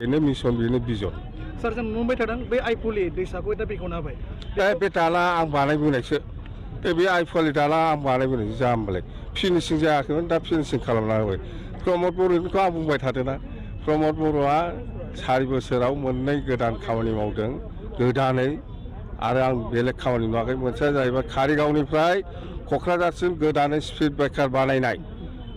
बेनो मिशन बेनो बिजन सार जों नुबाय थादों बे आइफुलि दैसाखौ दा बेखेवना होबाय बे दाला आं बानायबोनायसो बे आइफुलि दाला आं बानायबोनायसो जाम्बालाय फिनिशिं जायाखैमोन दा फिनिशिं खालामना होबाय प्रमद बर'निखौ आं बुंबाय थादोंना प्रमद बर'आ 4 बोसोराव मोननै गोदान खामानि मावदों गोदानै आरो आं बेलेग खामानि नुवाखै मोनसेया जाहैबाय कारिगावनिफ्राय क'क्राझारसिम गोदानै स्पिड ब्रेकार बानायनाय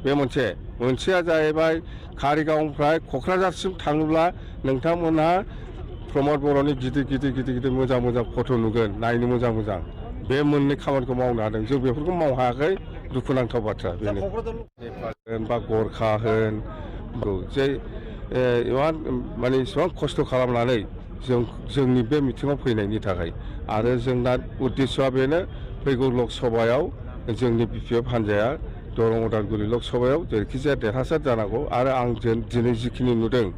बे मोनसेया जाहैबाय कारिगावनिफ्राय क'क्राझारसिम थाङोब्ला नोंथांमोनहा प्रमद बर'नि गिदिर मोजां फट' नुगोन नायनो मोजां बे मोननै खामानिखौ मावनो हादों जों बेफोरखौ मावनो हायाखै दुखुनांथाव बाथ्रा बेनो बा गरखा होन जे इमान माने इसेबां खस्थ' खालामनानै जोंनि बे मिथिङाव फैनायनि थाखाय आरो जोंना उद्देश्यआ बेनो फैगौ लक सभायाव जोंनि बिपिएफ हान्जाया दरं उदालगुरि लक सभायाव जेरैखिजाया देरहासार जानांगौ आरो आं दिनै जिखिनि नुदों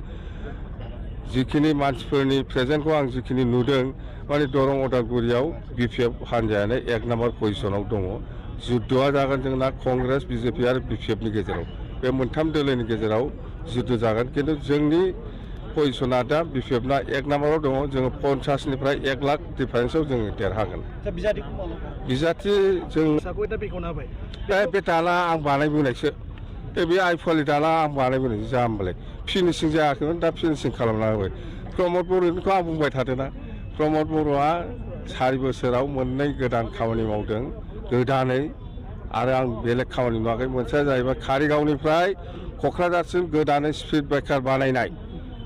जिखिनि मानसिफोरनि प्रेजेन्टखौ आं जिखिनि नुदों माने दरं उदालगुरियाव बिपिएफ हान्जायानो 1 नाम्बार पजिशनाव दङ जुद्धआ जागोन जोंना कंग्रेस बिजेपि आरो बिपिएफनि गेजेराव बे मोनथाम दोलोनि गेजेराव जुद्ध जागोन खिन्थु जोंनि पजिशना दा बिपिएफना 1 नाम्बाराव दङ जोङो 50निफ्राय 1 लाख डिफारेन्सआव जोङो देरहागोन बिजाथि जों बे दाला आं बानायबोनायसो बे आइफुलि दाला आं बानायबोनायसो जाम्बालाय फिनिशिं जायाखैमोन दा फिनिशिं खालामना होबाय प्रमद बर'निखौ आं बुंबाय थादोंना प्रमद बर'आ 4 बोसोराव मोननै गोदान खामानि मावदों गोदानै आरो आं बेलेग खामानि नुवाखै मोनसेया जाहैबाय कारिगावनिफ्राय क'क्राझारसिम गोदानै स्पिड ब्रेकार बानायनाय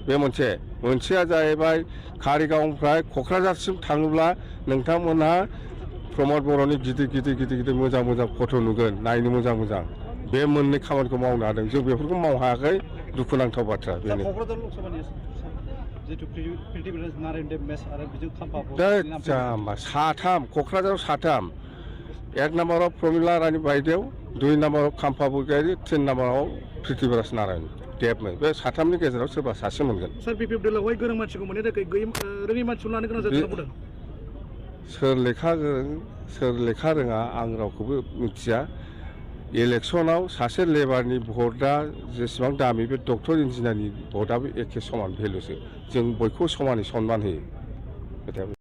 बे मोनसेया जाहैबाय कारिगावनिफ्राय क'क्राझारसिम थाङोब्ला नोंथांमोनहा प्रमद बर'नि गिदिर मोजां फट' नुगोन नायनो मोजां बे मोननै खामानिखौ मावनो हादों जों बेफोरखौ मावनो हायाखै दुखुनांथाव बाथ्रा बेनो साथाम क'क्राझाराव 1 नाम्बाराव प्रमिला रानी बायदेव 2 नाम्बाराव खाम्फा बरगयारी 3 नाम्बाराव प्रिथिबिराज नारायण देबमोन बे साथामनि गेजेराव सोरबा सासे मोनगोन सार बिपिएफ दोलोआवहाय गोरों मानसिखौ मोननो थाखाय रोङि मानसिखौ लानो गोनां जादों सोर लेखा गोरों सोर लेखा रोङा आं रावखौबो मिथिया इलेक्सनाव सासे लेबारनि भटआ जेसेबां दामि बे डक्टर इन्जिनियारनि भटआबो एखे समान भेलुसो जों बयखौबो समानै सनमान होयो